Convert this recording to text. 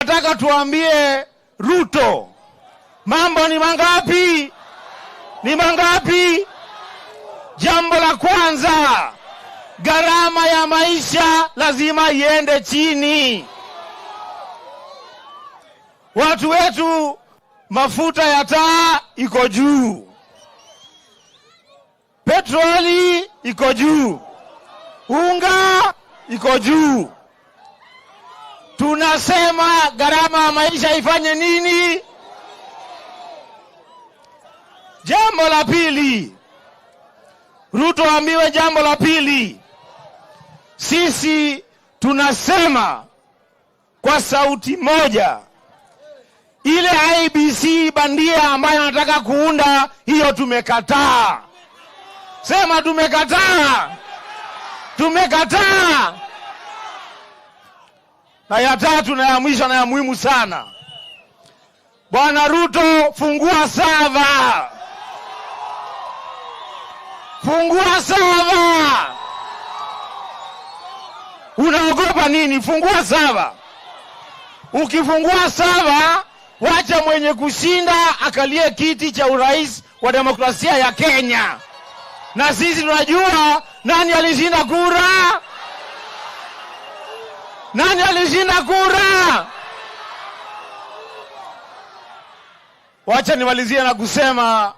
Tunataka tuambie Ruto, mambo ni mangapi? Ni mangapi? Jambo la kwanza, gharama ya maisha lazima iende chini. Watu wetu, mafuta ya taa iko juu, petroli iko juu, unga iko juu. Tunasema gharama ya maisha ifanye nini? Jambo la pili, Ruto ambiwe jambo la pili. Sisi tunasema kwa sauti moja, ile IEBC bandia ambayo anataka kuunda hiyo tumekataa. Sema tumekataa, tumekataa. Na ya tatu na ya mwisho na ya muhimu sana, Bwana Ruto, fungua server, fungua server. Unaogopa nini? Fungua server. Ukifungua server, wacha mwenye kushinda akalie kiti cha urais wa demokrasia ya Kenya, na sisi tunajua nani alishinda kura. Nani alishinda kura? Wacha nimalizie na kusema